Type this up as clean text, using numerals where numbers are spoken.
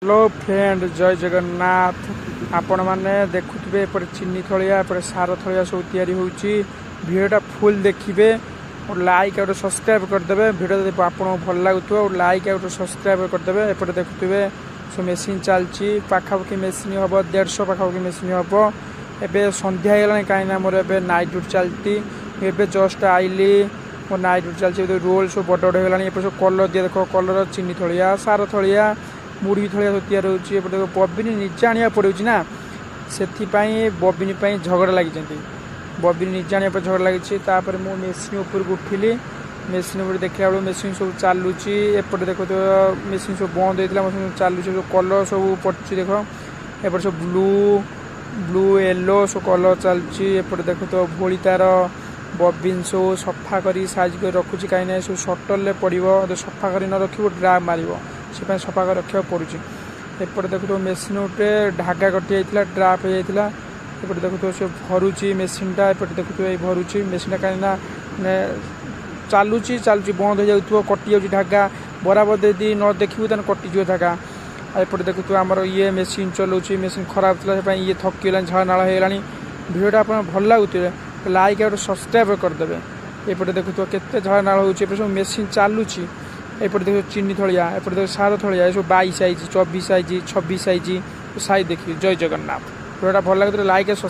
Hello friend, ଜୟ ଜଗନ୍ନାଥ। ଆପଣମାନେ ଦେଖୁଥିବେ, ଏପଟେ ଚିନି ଥଳିଆ, ଏପଟେ ସାର ଥଳିଆ ସବୁ ତିଆରି ହେଉଛି। ଭିଡ଼ିଓଟା ଫୁଲ୍ ଦେଖିବେ, ଲାଇକ୍ ଆଉ ସବସ୍କ୍ରାଇବ୍ କରିଦେବେ। ଭିଡ଼ିଓ ଯଦି ଆପଣଙ୍କୁ ଭଲ ଲାଗୁଥିବ, ଲାଇକ୍ ଆଉ ସବସ୍କ୍ରାଇବ୍ କରିଦେବେ। ଏପଟେ ଦେଖୁଥିବେ, ସବୁ ମେସିନ୍ ଚାଲିଛି। ପାଖାପାଖି ମେସିନ୍ ହେବ 150 ପାଖାପାଖି ମେସିନ୍ ହେବ। ଏବେ ସନ୍ଧ୍ୟା ହେଇଗଲାଣି, କାହିଁକିନା ମୋର ଏବେ ନାଇଟ୍ ଡ୍ୟୁଟି ଚାଲିଛି। ଏବେ ଜଷ୍ଟ ଆଇଲି, ମୋ ନାଇଟ୍ ଡ୍ୟୁଟି ଚାଲିଛି। ଏବେ ରୋଲ୍ ସବୁ ବଡ଼ ବଡ଼ ହେଇଗଲାଣି। ଏପଟେ ସବୁ କଲର୍ ଦିଆ, ଦେଖ କଲର୍, ଚିନି ଥଳିଆ, ସାର ଥଳିଆ, ମୁଢ଼ି ଥଳିଆ ସବୁ ତିଆରି ହେଉଛି। ଏପଟେ ଦେଖ, ବବିନି ନିଜେ ଆଣିବାକୁ ପଡ଼ୁଛି ନା, ସେଥିପାଇଁ ବବିନି ପାଇଁ ଝଗଡ଼ା ଲାଗିଛନ୍ତି। ବବିନି ନିଜେ ଆଣିବା ପାଇଁ ଝଗଡ଼ା ଲାଗିଛି। ତାପରେ ମୁଁ ମେସିନ୍ ଉପରକୁ ଉଠିଲି। ମେସିନ୍ ଉପରେ ଦେଖିଲା ବେଳକୁ ମେସିନ୍ ସବୁ ଚାଲୁଛି। ଏପଟେ ଦେଖୁଥିବ, ମେସିନ୍ ସବୁ ବନ୍ଦ ହେଇଥିଲା, ମେସିନ୍ ସବୁ ଚାଲୁଛି। ସବୁ କଲର୍ ସବୁ ପଡ଼ୁଛି, ଦେଖ। ଏପଟେ ସବୁ ବ୍ଲୁ, ବ୍ଲୁ, ୟେଲୋ ସବୁ କଲର୍ ଚାଲୁଛି। ଏପଟେ ଦେଖୁଥିବ, ଭୋଳି ତାର ବବିନ୍ ସବୁ ସଫା କରି ସାଇଜ୍ କରି ରଖୁଛି, କାହିଁକିନା ସବୁ ସଟଲ୍ରେ ପଡ଼ିବ। ଯଦି ସଫା କରି ନ ରଖିବ, ଡ୍ରାଫ୍ଟ ମାରିବ। ସେଥିପାଇଁ ସଫା କରି ରଖିବାକୁ ପଡ଼ୁଛି। ଏପଟେ ଦେଖୁଥିବ, ମେସିନ୍ ଗୋଟେ ଧାଗା କଟି ଯାଇଥିଲା, ଡ୍ରାଫ୍ଟ ହେଇଯାଇଥିଲା। ଏପଟେ ଦେଖୁଥିବ, ସେ ଭରୁଛି ମେସିନ୍ଟା। ଏପଟେ ଦେଖୁଥିବ, ଏଇ ଭରୁଛି ମେସିନ୍ଟା, କାହିଁକିନା ମାନେ ଚାଲୁଛି ଚାଲୁଛି, ବନ୍ଦ ହେଇଯାଉଥିବ, କଟି ଯାଉଛି ଧାଗା। ବରାବର ଯଦି ନ ଦେଖିବୁ, ତାହେଲେ କଟିଯିବ ଧାଗା। ଆଉ ଏପଟେ ଦେଖୁଥିବ, ଆମର ଇଏ ମେସିନ୍ ଚଲାଉଛି। ମେସିନ୍ ଖରାପ ଥିଲା, ସେଥିପାଇଁ ଇଏ ଥକିଗଲାଣି, ଝାଳ ନାଳ ହେଇଗଲାଣି। ଭିଡ଼ିଓଟା ଆପଣ ଭଲ ଲାଗୁଥିବେ, ଲାଇକ୍ ଆଉ ସବସ୍କ୍ରାଇବ୍ କରିଦେବେ। ଏପଟେ ଦେଖୁଥିବ, କେତେ ଝାଳ ନାଳ ହେଉଛି। ଏପଟେ ସବୁ ମେସିନ୍ ଚାଲୁଛି। ଏପଟେ ଦେଖିବ ଚିନି ଥଳିଆ, ଏପଟେ ଦେଖିବ ସାର ଥଳିଆ, ଏସବୁ 22 ସାଇଜ୍, 24 ସାଇଜ୍, 26 ସାଇଜ୍ ସାଇଜ୍ ଦେଖିବେ। ଜୟ ଜଗନ୍ନାଥ। ଭିଡ଼ିଓଟା ଭଲ ଲାଗୁଥିଲେ ଲାଇକ୍